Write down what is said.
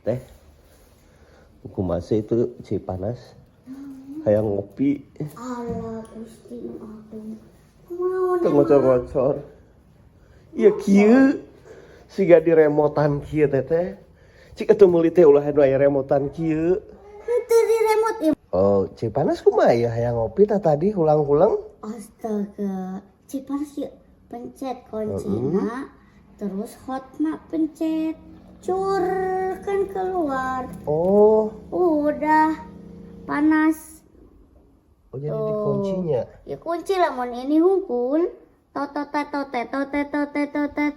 Teh. Kumaha itu cai panas? Hayang ngopi. Alah, Gusti nu agung. Kumaha? Teu ngocor-ngocor. Iya kieu. Siga di remotan kieu, Teteh. Cik atuh meuli teh ulah anu aya remotan kieu. Itu di remote ya. Oh, cai panas kumaha ya, hayang ngopi tah tadi hulang-hulang. Astaga, cai panas ya, pencet kuncina, terus hotna pencet. Cur, kan keluar. Oh, Udah panas. Oh, jadi dikuncinya. Ya kunci lah, mun ini hungkul. Tot tot tot tot tot tot tot tot tot.